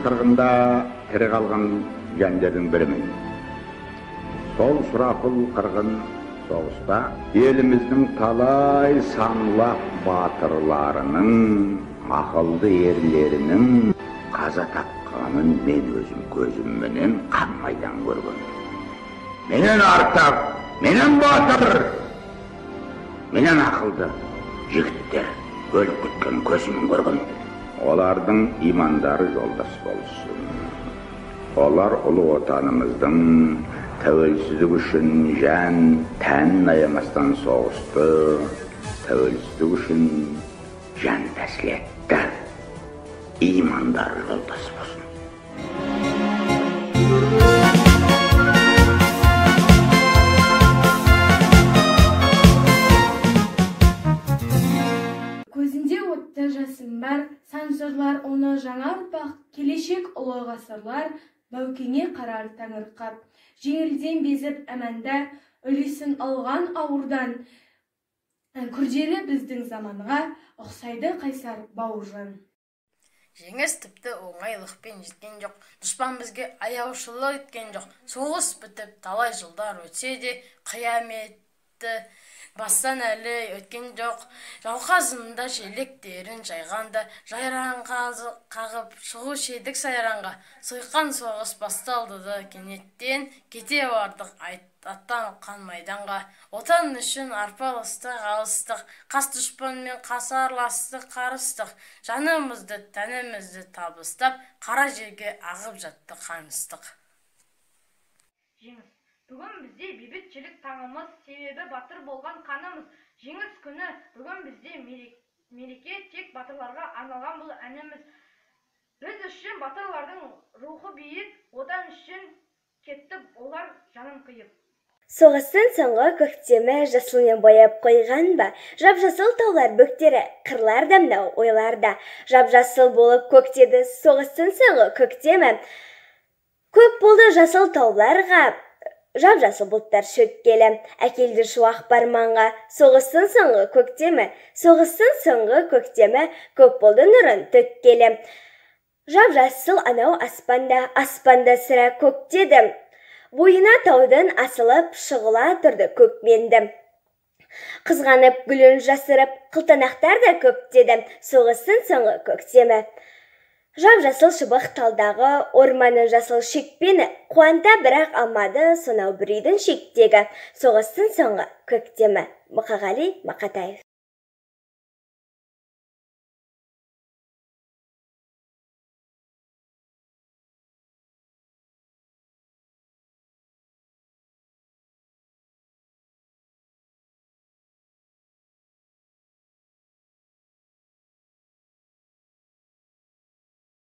қырғында тірі қалған жандардың бірімін. Сол сұрапыл қырғын соғыста еліміздің талай саңлақ батырларының, ақылды ерлерінің қаза тапқанын мен өзім көзімменен қан майдан көргенмін. Менен артық, менен батыр, менен ақылды жігіттер өліп кеткен көзіммен көрген. Олардың имандары жолдас болсын. Олар ұлы отанымыздың тәуелсіздігі үшін жан тәнін аямастан соғысты, тәуелсіздік үшін жан тәсіл етті. Имандары жолдас болсын. Көзінде отты жасым бар, сан жырлар оны жаңа ұрпақ, келешек ұлы ғасырлар, Баукеңе қарар таңырқап. Жеңілден безіп әманда, үлесін алған ауырдан, күрделі біздің заманға, ұқсайды қайсар Бауыржан. Жеңіс тіпті оңайлықпен жеткен жоқ, дұшпан бізге аяушылық еткен жоқ. Соғыс бітіп талай жылдар өтсе де, қияметті бастан әлі өткен жоқ. Жауқазында желектерін жайғанда, жайран қағып шығушы едік сайранға. Сойқан соғыс басталды да кенеттен, кете бардық аттан қан майданға. Отан үшін арпалыстық, алыстық, қас дұшпанмен қасарластық, қарыстық. Жанымызды, тәнімізді табыстап, қара жерге ағып жатты қан ыстық. Жеңіс. Бүгін бізде бейбітшілік таңымыз, себебі батыр болған қанымыз. Жеңіс күні бүгін бізде мереке, тек батырларға арналған бұл әніміз. Біз үшін батырлардың рухы биік, отан үшін кетті олар жанын қиып. Соғыстың соңғы көктемі жасылмен бояп қойған ба? Жап-жасыл таулар бөктері, қырлар да мынау ойларда. Жап-жасыл болып көктеді соғыстың соңғы көктемі. Көп болды жасыл тауларға, жап-жасыл бұлттар шөккелі. Әкелді шуақ барманға соғыстың соңғы көктемі. Соғыстың соңғы көктемі көп болды нұрын төккелі. Жап-жасыл анау аспанда, аспанда сірә көктеді. Бойына таудың асылып шұғыла тұрды көкменді. Қызғанып гүлін жасырып, қылтанақтар да көктеді. Соғыстың соңғы көктемі. Жап-жасыл шыбық талдағы орманның жасыл шекпені қуанта бірақ алмады сонау бір үйдің шектегі. Соғыстың соңғы көктемі. Мұқағали Мақатаев.